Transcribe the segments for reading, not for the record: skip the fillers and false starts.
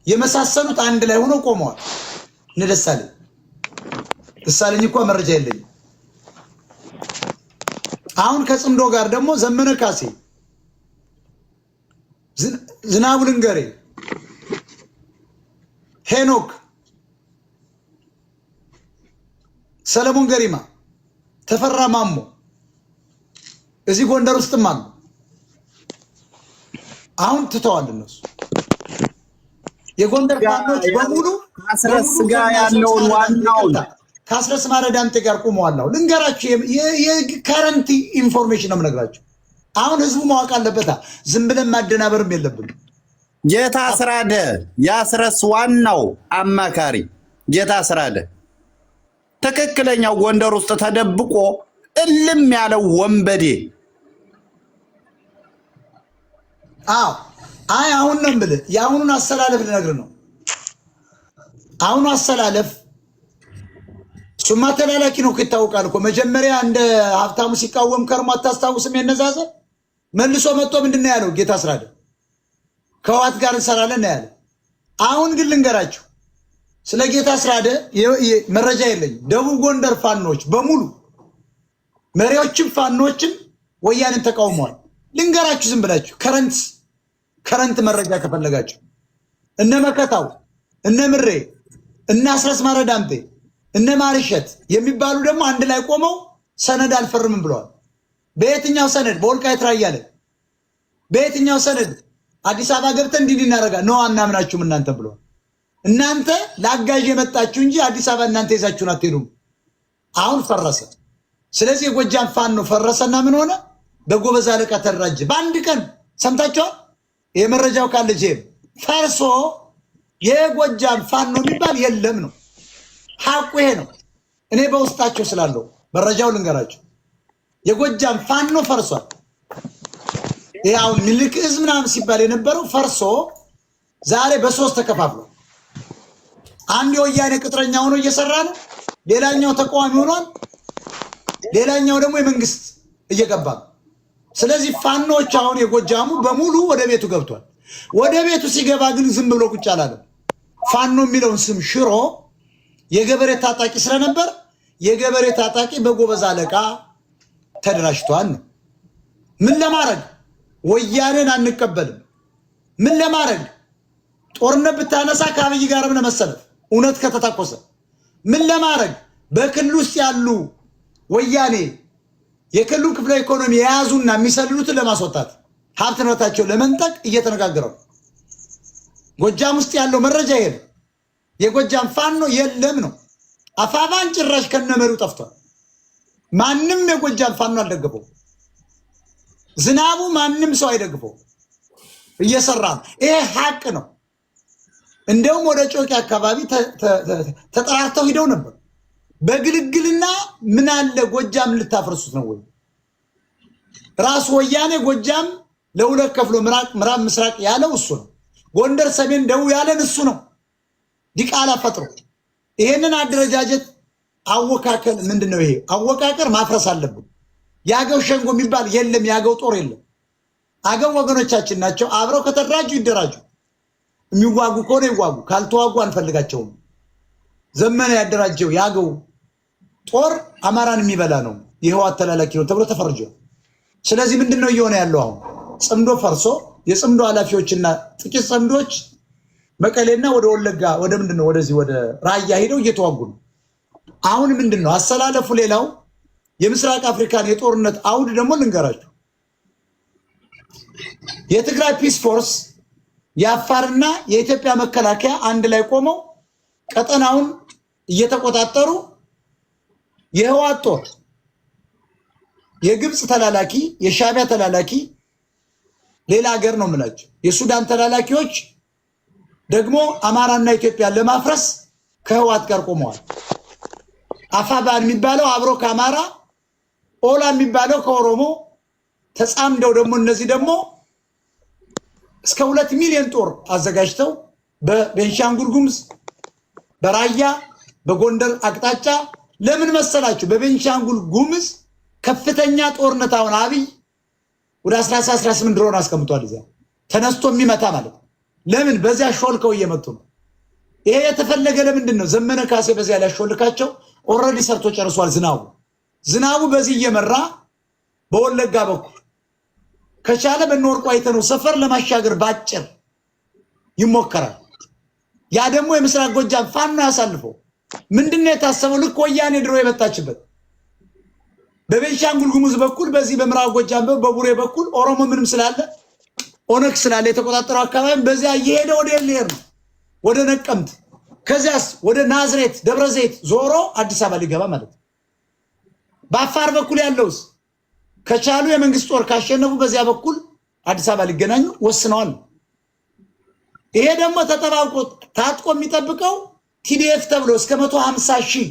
የመሳሰሉት አንድ ላይ ሆነው ቆመዋል። እነ ደሳለኝ ደሳለኝ እንኳ መረጃ የለኝም። አሁን ከጽምዶ ጋር ደግሞ ዘመነ ካሴ፣ ዝናቡ ልንገሬ፣ ሄኖክ ሰለሞን ገሪማ፣ ተፈራ ማሞ እዚህ ጎንደር ውስጥም አሉ። አሁን ትተዋል እነሱ የጎንደር ፋኖች በሙሉ ከአስረስ ጋር ያለውን ዋናውን ከአስረስ ማረ ዳምጤ ጋር ቆመዋል። አሁን ልንገራችሁ፣ የ current information ነው የምነግራችሁ። አሁን ህዝቡ ማወቅ አለበታ። ዝም ብለን ማደናበርም የለብንም። ጌታ አስራደ የአስረስ ዋናው አማካሪ ጌታ አስራደ ትክክለኛው ጎንደር ውስጥ ተደብቆ እልም ያለው ወንበዴ። አዎ፣ አይ አሁን ነው የምልህ፣ የአሁኑን አሰላለፍ ልነግርህ ነው። አሁኑ አሰላለፍ እሱማ ተላላኪ ነው እኮ ይታወቃል እኮ። መጀመሪያ እንደ ሀብታሙ ሲቃወም ከርሞ አታስታውስም? የነዛዘ መልሶ መጥቶ ምንድን ነው ያለው? ጌታ አስራደ ከህወሓት ጋር እንሰራለን ነው ያለ። አሁን ግን ልንገራችሁ ስለ ጌታ አስራደ መረጃ የለኝም። ደቡብ ጎንደር ፋኖች በሙሉ መሪዎችም ፋኖችም ወያኔን ተቃውመዋል። ልንገራችሁ ዝም ብላችሁ current መረጃ ከፈለጋችሁ እነ መከታው፣ እነ ምሬ፣ እነ አስረስ ማረ ዳምጤ፣ እነ ማርሸት የሚባሉ ደግሞ አንድ ላይ ቆመው ሰነድ አልፈርምም ብለዋል። በየትኛው ሰነድ? በወልቃይት ራያ ላይ በየትኛው ሰነድ? አዲስ አበባ ገብተን እንዲህ እናደርጋለን ነው አናምናችሁም እናንተ ብለዋል። እናንተ ለአጋዥ የመጣችሁ እንጂ አዲስ አበባ እናንተ ይዛችሁን አትሄዱም። አሁን ፈረሰ። ስለዚህ የጎጃም ፋኖ ፈረሰና ምን ሆነ? በጎበዝ አለቃ ተደራጀ። በአንድ ቀን ሰምታችኋል። የመረጃው ካለ ጄም ፈርሶ የጎጃም ፋኖ የሚባል የለም ነው ሐቁ ይሄ ነው። እኔ በውስጣቸው ስላለው መረጃው ልንገራቸው። የጎጃም ፋኖ ፈርሷል። ይሄ አሁን ምኒልክ እዝ ምናምን ሲባል የነበረው ፈርሶ ዛሬ በሶስት ተከፋፍሏል። አንድ የወያኔ ቅጥረኛ ሆኖ እየሰራ ነው። ሌላኛው ተቃዋሚ ሆኗል። ሌላኛው ደግሞ የመንግስት እየገባ ነው። ስለዚህ ፋኖች አሁን የጎጃሙ በሙሉ ወደ ቤቱ ገብቷል። ወደ ቤቱ ሲገባ ግን ዝም ብሎ ቁጭ አላለም። ፋኖ የሚለውን ስም ሽሮ የገበሬ ታጣቂ ስለነበር የገበሬ ታጣቂ በጎበዝ አለቃ ተደራጅቷል ነው። ምን ለማድረግ ወያኔን አንቀበልም። ምን ለማድረግ ጦርነት ብታነሳ ከአብይ ጋርም ለመሰለፍ እውነት ከተታኮሰ ምን ለማድረግ በክልል ውስጥ ያሉ ወያኔ የክልሉን ክፍለ ኢኮኖሚ የያዙና የሚሰልሉትን ለማስወጣት ሀብት ንብረታቸው ለመንጠቅ እየተነጋገረው ጎጃም ውስጥ ያለው መረጃ ይሄ ነው። የጎጃም ፋኖ የለም ነው። አፋባን ጭራሽ ከነመሪው ጠፍቷል። ማንም የጎጃም ፋኖ አልደገፈው። ዝናቡ ማንም ሰው አይደግፈው። እየሰራ ነው። ይሄ ሀቅ ነው። እንደውም ወደ ጮቄ አካባቢ ተጠራርተው ሂደው ነበር። በግልግልና ምን አለ ጎጃም ልታፈርሱት ነው ወይ? ራሱ ወያኔ ጎጃም ለሁለት ከፍሎ ምዕራብ ምስራቅ ያለው እሱ ነው። ጎንደር ሰሜን ደቡብ ያለን እሱ ነው። ዲቃላ ፈጥሮ ይሄንን አደረጃጀት አወካከል ምንድን ነው? ይሄ አወቃቀር ማፍረስ አለብን። የአገው ሸንጎ የሚባል የለም። የአገው ጦር የለም። አገው ወገኖቻችን ናቸው። አብረው ከተደራጁ ይደራጁ። የሚዋጉ ከሆነ ይዋጉ፣ ካልተዋጉ አንፈልጋቸውም። ዘመነ ያደራጀው የአገው ጦር አማራን የሚበላ ነው፣ የህወሓት ተላላኪ ነው ተብሎ ተፈርጇል። ስለዚህ ምንድን ነው እየሆነ ያለው አሁን? ጽምዶ ፈርሶ የጽምዶ ኃላፊዎችና ጥቂት ጽምዶች መቀሌና ወደ ወለጋ ወደ ምንድን ነው ወደዚህ ወደ ራያ ሄደው እየተዋጉ ነው። አሁን ምንድን ነው አሰላለፉ? ሌላው የምስራቅ አፍሪካን የጦርነት አውድ ደግሞ ልንገራችሁ። የትግራይ Peace Force የአፋርና የኢትዮጵያ መከላከያ አንድ ላይ ቆመው ቀጠናውን እየተቆጣጠሩ የህወሓት ጦር የግብፅ ተላላኪ የሻዕቢያ ተላላኪ ሌላ ሀገር ነው የምላቸው የሱዳን ተላላኪዎች ደግሞ አማራና ኢትዮጵያን ለማፍረስ ከህወሓት ጋር ቆመዋል። አፋባን የሚባለው አብሮ ከአማራ ኦላ የሚባለው ከኦሮሞ ተጻምደው ደግሞ እነዚህ ደግሞ እስከ 2 ሚሊዮን ጦር አዘጋጅተው በቤንሻንጉል ጉሙዝ፣ በራያ፣ በጎንደር አቅጣጫ ለምን መሰላችሁ? በቤንሻንጉል ጉሙዝ ከፍተኛ ጦርነት አሁን አብይ ወደ 18 ድሮን አስቀምጧል። እዚያ ተነስቶ የሚመታ ማለት ነው። ለምን በዚያ ሾልከው እየመጡ ነው። ይሄ የተፈለገ ለምንድን ነው? ዘመነ ካሴ በዚያ ሊያሾልካቸው already ሰርቶ ጨርሷል። ዝናቡ በዚህ እየመራ በወለጋ በኩል ከቻለ በእነወርቁ አይተነው ሰፈር ለማሻገር ባጭር ይሞከራል። ያ ደግሞ የምስራቅ ጎጃም ፋኖ ያሳልፈው። ምንድነው የታሰበው? ልክ ወያኔ ድሮ የመጣችበት በቤንሻንጉል ጉሙዝ በኩል በዚህ በምዕራብ ጎጃም በቡሬ በኩል ኦሮሞ ምንም ስላለ ኦነግ ስላለ የተቆጣጠረው አካባቢ በዚያ እየሄደ ወደ ሊሄድ ነው፣ ወደ ነቀምት፣ ከዚያስ ወደ ናዝሬት ደብረ ዘይት ዞሮ አዲስ አበባ ሊገባ ማለት ነው። በአፋር በኩል ያለውስ ከቻሉ የመንግስት ጦር ካሸነፉ በዚያ በኩል አዲስ አበባ ሊገናኙ ወስነዋል። ይሄ ደግሞ ተጠባብቆ ታጥቆ የሚጠብቀው TDF ተብሎ እስከ 150,000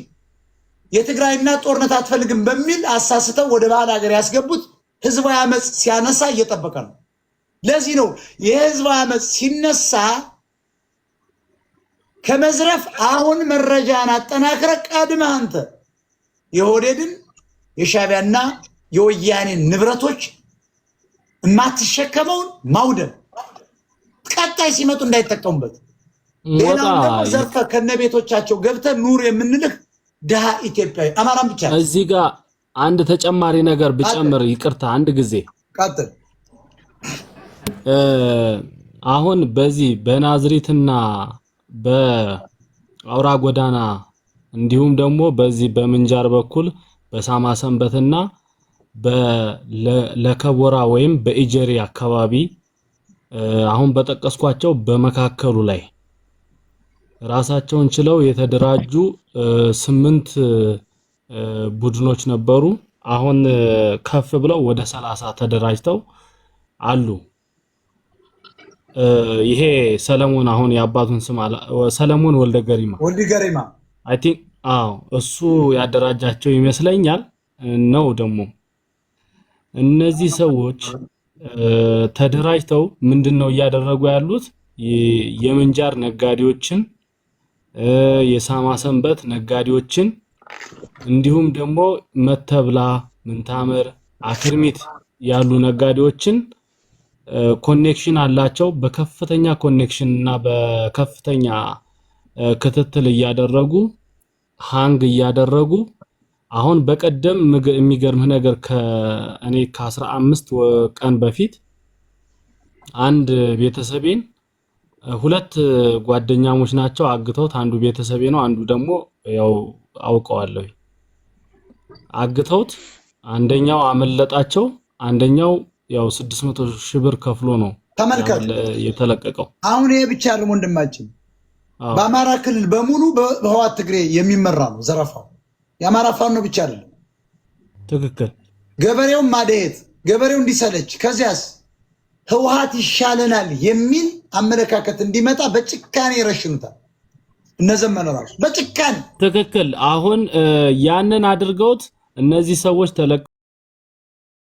የትግራይና ጦርነት አትፈልግም በሚል አሳስተው ወደ ባህል ሀገር ያስገቡት ህዝባዊ አመፅ ሲያነሳ እየጠበቀ ነው። ለዚህ ነው የህዝባዊ አመፅ ሲነሳ ከመዝረፍ አሁን መረጃን አጠናክረ ቀድመህ አንተ የኦህዴድን የሻዕቢያና የወያኔን ንብረቶች የማትሸከመውን ማውደም፣ ቀጣይ ሲመጡ እንዳይጠቀሙበት። ሌላውን ደግሞ ዘርፈ ከነቤቶቻቸው ገብተህ ኑር የምንልህ ድሃ ኢትዮጵያዊ አማራም ብቻ። እዚህ ጋር አንድ ተጨማሪ ነገር ብጨምር፣ ይቅርታ አንድ ጊዜ። ቀጥል። አሁን በዚህ በናዝሪትና በአውራ ጎዳና እንዲሁም ደግሞ በዚህ በምንጃር በኩል በሳማ ሰንበትና በለከቦራ ወይም በኢጀሪ አካባቢ አሁን በጠቀስኳቸው በመካከሉ ላይ ራሳቸውን ችለው የተደራጁ 8 ቡድኖች ነበሩ። አሁን ከፍ ብለው ወደ 30 ተደራጅተው አሉ። ይሄ ሰለሞን አሁን የአባቱን ስም ሰለሞን ወልደ ገሪማ ወልደ ገሪማ I think አዎ፣ እሱ ያደራጃቸው ይመስለኛል። ነው ደግሞ እነዚህ ሰዎች ተደራጅተው ምንድነው እያደረጉ ያሉት? የምንጃር ነጋዴዎችን፣ የሳማ ሰንበት ነጋዴዎችን እንዲሁም ደግሞ መተብላ፣ ምንታምር፣ አክርሚት ያሉ ነጋዴዎችን connection አላቸው። በከፍተኛ connection እና በከፍተኛ ክትትል እያደረጉ hang እያደረጉ አሁን በቀደም የሚገርምህ ነገር ከእኔ ከ15 ቀን በፊት አንድ ቤተሰቤን ሁለት ጓደኛሞች ናቸው አግተውት፣ አንዱ ቤተሰቤ ነው፣ አንዱ ደግሞ ያው አውቀዋለሁ። አግተውት አንደኛው አመለጣቸው፣ አንደኛው ያው 600 ሺህ ብር ከፍሎ ነው ተመልከት የተለቀቀው። አሁን ይሄ ብቻ ያለም ወንድማችን በአማራ ክልል በሙሉ በህወሓት ትግሬ የሚመራ ነው ዘረፋው። የአማራ ፋኖ ብቻ አይደለም። ትክክል። ገበሬውን ማደየት፣ ገበሬው እንዲሰለች፣ ከዚያስ ህወሓት ይሻለናል የሚል አመለካከት እንዲመጣ በጭካኔ ይረሽኑታል። እነዘመነ ራሱ በጭካኔ ትክክል። አሁን ያንን አድርገውት እነዚህ ሰዎች ተለቀው